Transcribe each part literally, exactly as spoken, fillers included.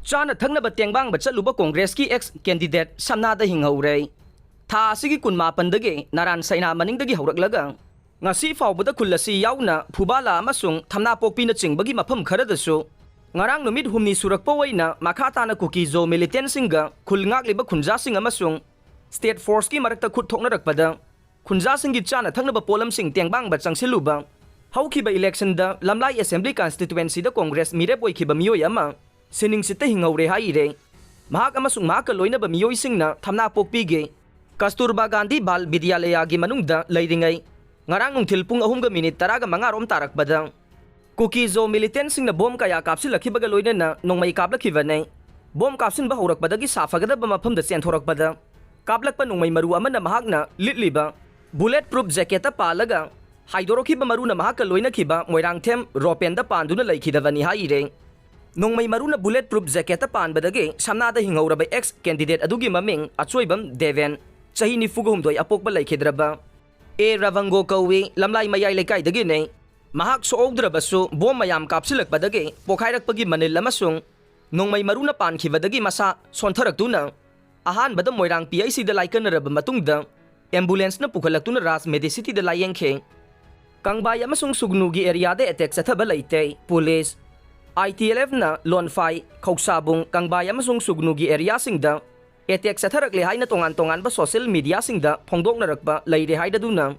ꯆꯥꯅ ꯊꯛꯅꯕ ꯇꯦꯡꯕꯥꯡꯕ ꯆꯠꯂꯨꯕ ꯀꯣꯡꯒ꯭ꯔꯦꯁꯀꯤ ex candidate ꯁꯝꯅꯥꯗ ꯍꯤꯡꯍꯧꯔꯦ꯫ ꯊꯥ ꯑꯁꯤꯒꯤ ꯀꯨꯟꯃꯥꯄꯟꯗꯒꯤ ꯅꯥꯔꯥꯟ ꯁꯩꯅꯥ ꯃꯅꯤꯡꯗꯒꯤ ꯍꯧꯔꯛꯂꯒ ꯉꯁꯤ ꯐꯥꯎꯕꯗ ꯈꯨꯜ ꯑꯁꯤ ꯌꯥꯎꯅ ꯐꯨꯕꯥꯂꯥ ꯑꯃꯁꯨꯡ ꯊꯝꯅꯥꯄꯣꯛꯄꯤꯅꯆꯤꯡꯕꯒꯤ ꯃꯐꯝ ꯈꯔꯗꯁꯨ ꯉꯔꯥꯡ ꯅꯨꯃꯤꯠ ꯍꯨꯝꯅꯤ ꯁꯨꯔꯛꯄ ꯑꯣꯏꯅ ꯃꯈꯥ ꯇꯥꯅ ꯀꯨꯀꯤ ꯖꯣ militantꯁꯤꯡꯒ ꯈꯨꯜ ꯉꯥꯛꯂꯤꯕ ꯈꯨꯟꯖꯥꯁꯤꯡ ꯑꯃꯁꯨꯡ state forceꯀꯤ ꯃꯔꯛꯇ ꯈꯨꯠ ꯊꯣꯛꯅꯔꯛꯄꯗ ꯈꯨꯟꯖꯥꯁꯤꯡꯒꯤ ꯆꯥꯅ ꯊꯛꯅꯕ ꯄꯣꯠꯂꯝꯁꯤꯡ ꯇꯦꯡꯕꯥꯡꯕ ꯆꯪꯁꯤꯜꯂꯨꯕ꯫ ꯍꯧꯈꯤꯕ electionꯗ ꯂꯝꯂꯥꯏ assembly constituencyꯗ ꯀꯣꯡꯒ꯭ꯔꯦꯁ ꯃꯤꯔꯦꯞ ꯑꯣꯏꯈꯤꯕ ꯃꯤꯑꯣꯏ ꯑꯃ ꯁꯤꯅꯤꯡꯁꯤꯠꯇ ꯍꯤꯡꯍꯧꯔꯦ ꯍꯥꯏꯔꯦ꯫ ꯃꯍꯥꯛ ꯑꯃꯁꯨꯡ ꯃꯍꯥꯛꯀ ꯂꯣꯏꯅꯕ ꯃꯤꯑꯣꯏꯁꯤꯡꯅ ꯊꯝꯅꯥꯄꯣꯛꯄꯤꯒꯤ ꯀꯁꯇꯨꯔꯕꯥ ꯒꯥꯟꯙꯤ ꯕꯥꯜ ꯕꯤꯗ꯭ꯌꯥꯂꯌꯥꯒꯤ ꯃꯅꯨꯡꯗ ꯂꯩꯔꯤꯉꯩ ꯉꯔꯥꯡ ꯅꯨꯡꯊꯤꯜ ꯄꯨꯡ ꯑꯍꯨꯝꯒ ꯃꯤꯅꯤꯠ ꯇꯔꯥꯒ ꯃꯉꯥ ꯔꯣꯝ ꯇꯥꯔꯛꯄꯗ ꯀꯨꯀꯤ ꯖꯣ militantꯁꯤꯡꯅ ꯕꯣꯝ ꯀꯌꯥ ꯀꯥꯞꯁꯤꯜꯂꯛꯈꯤꯕꯒ ꯂꯣꯏꯅꯅ ꯅꯣꯡꯃꯩ ꯀꯥꯞꯂꯛꯈꯤꯕꯅꯤ꯫ ꯕꯣꯝ ꯀꯥꯞꯁꯤꯟꯕ ꯍꯧꯔꯛꯄꯗꯒꯤ ꯁꯥꯐꯒꯗꯕ ꯃꯐꯝꯗ ꯆꯦꯟꯊꯣꯔꯛꯄꯗ ꯀꯥꯞꯂꯛꯄ ꯅꯣꯡꯃꯩ ꯃꯔꯨ ꯑꯃꯅ ꯃꯍꯥꯛꯅ ꯂꯤꯠꯂꯤꯕ bullet proof jacketꯇ ꯄꯥꯜꯂꯒ ꯍꯥꯏꯗꯣꯔꯛꯈꯤꯕ ꯃꯔꯨꯅ ꯃꯍꯥꯛꯀ ꯂꯣꯏꯅꯈꯤꯕ ꯃꯣꯏꯔꯥꯡꯊꯦꯝ ꯔꯣꯄꯦꯟꯗ ꯄꯥꯟꯗꯨꯅ ꯂꯩꯈꯤꯗꯕꯅꯤ ꯍꯥꯏꯔꯦ꯫ ꯅꯣꯡꯃꯩ ꯃꯔꯨꯅ bullet proof jacketꯇ ꯄꯥꯟꯕꯗꯒꯤ ꯁꯝꯅꯥꯗ ꯍꯤꯡꯍꯧꯔꯕ ex candidate ꯑꯗꯨꯒꯤ ꯃꯃꯤꯡ ꯑꯆꯣꯏꯕꯝ ꯗꯦꯕꯦꯟ, ꯆꯍꯤ ꯅꯤꯐꯨꯒ ꯍꯨꯝꯗꯣꯏ ꯑꯄꯣꯛꯄ ꯂꯩꯈꯤꯗ꯭ꯔꯕ꯫ ꯑꯦ ꯔꯕꯪꯒꯣ ꯀꯧꯏ, ꯂꯝꯂꯥꯏ ꯃꯌꯥꯏ ꯂꯩꯀꯥꯏꯗꯒꯤꯅꯤ꯫ ꯃꯍꯥꯛ ꯁꯣꯛꯍꯧꯗ꯭ꯔꯕꯁꯨ ꯕꯣꯝ ꯃꯌꯥꯝ ꯀꯥꯞꯁꯤꯜꯂꯛꯄꯗꯒꯤ ꯄꯣꯈꯥꯏꯔꯛꯄꯒꯤ ꯃꯅꯤꯜ ꯑꯃꯁꯨꯡ ꯅꯣꯡꯃꯩ ꯃꯔꯨꯅ ꯄꯥꯟꯈꯤꯕꯗꯒꯤ ꯃꯁꯥ ꯁꯣꯟꯊꯔꯛꯇꯨꯅ ꯑꯍꯥꯟꯕꯗ ꯃꯣꯏꯔꯥꯡ PICꯗ ꯂꯥꯏꯀꯠꯅꯔꯕ ꯃꯇꯨꯡꯗ ambulanceꯅ ꯄꯨꯈꯠꯂꯛꯇꯨꯅ ꯔꯥꯖ medicityꯗ ꯂꯥꯌꯦꯡꯈꯤ꯫ ꯀꯪꯕꯥꯏ ꯑꯃꯁꯨꯡ ꯁꯨꯒꯅꯨꯒꯤ areaꯗ attack ꯆꯠꯊꯕ ꯂꯩꯇꯦ꯫ Police, ITLFꯅ ꯂꯣꯟꯐꯥꯏ, ꯈꯧꯁꯥꯕꯨꯡ, ꯀꯪꯕꯥꯏ ꯑꯃꯁꯨꯡ ꯁꯨꯒꯅꯨꯒꯤ areaꯁꯤꯡꯗ attack ꯆꯠꯊꯔꯛꯂꯦ ꯍꯥꯏꯅ ꯇꯣꯉꯥꯟ ꯇꯣꯉꯥꯟꯕ social mediaꯁꯤꯡꯗ ꯐꯣꯡꯗꯣꯛꯅꯔꯛꯄ ꯂꯩꯔꯦ ꯍꯥꯏꯗꯨꯅ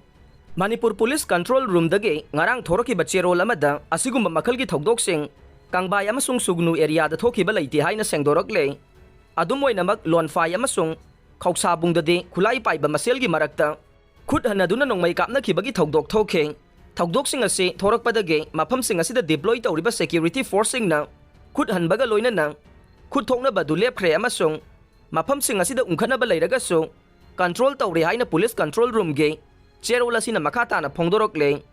ꯃꯅꯤꯄꯨꯔ police control roomꯗꯒꯤ ꯉꯔꯥꯡ ꯊꯣꯔꯛꯈꯤꯕ ꯆꯦꯔꯣꯜ ꯑꯃꯗ ꯑꯁꯤꯒꯨꯝꯕ ꯃꯈꯜꯒꯤ ꯊꯧꯗꯣꯛꯁꯤꯡ ꯀꯪꯕꯥꯏ ꯑꯃꯁꯨꯡ ꯁꯨꯒꯅꯨ areaꯗ ꯊꯣꯛꯈꯤꯕ ꯂꯩꯇꯦ ꯍꯥꯏꯅ ꯁꯦꯡꯗꯣꯔꯛꯂꯦ꯫ ꯑꯗꯨꯝ ꯑꯣꯏꯅꯃꯛ ꯂꯣꯟꯐꯥꯏ ꯑꯃꯁꯨꯡ ꯈꯧꯁꯥꯕꯨꯡꯗꯗꯤ ꯈꯨꯠꯂꯥꯏ ꯄꯥꯏꯕ ꯃꯁꯦꯜꯒꯤ ꯃꯔꯛꯇ ꯈꯨꯠ ꯍꯟꯅꯗꯨꯅ ꯅꯣꯡꯃꯩ ꯀꯥꯞꯅꯈꯤꯕꯒꯤ ꯊꯧꯗꯣꯛ ꯊꯣꯛꯈꯤ꯫ ꯊꯧꯗꯣꯛꯁꯤꯡ ꯑꯁꯤ ꯊꯣꯔꯛꯄꯗꯒꯤ ꯃꯐꯝꯁꯤꯡ ꯑꯁꯤꯗ deploy ꯇꯧꯔꯤꯕ security forceꯁꯤꯡꯅ ꯈꯨꯠ ꯍꯟꯕꯒ ꯂꯣꯏꯅꯅ ꯈꯨꯠ ꯊꯣꯛꯅꯕ ꯑꯗꯨ ꯂꯦꯞꯈ꯭ꯔꯦ ꯑꯃꯁꯨꯡ ꯃꯐꯝꯁꯤꯡ ꯑꯁꯤꯗ ꯎꯪꯈꯠꯅꯕ ꯂꯩꯔꯒꯁꯨ control ꯇꯧꯔꯦ ꯍꯥꯏꯅ police control roomꯒꯤ ꯆꯦꯔꯣꯜ ꯑꯁꯤꯅ ꯃꯈꯥ ꯇꯥꯅ ꯐꯣꯡꯗꯣꯔꯛꯂꯦ꯫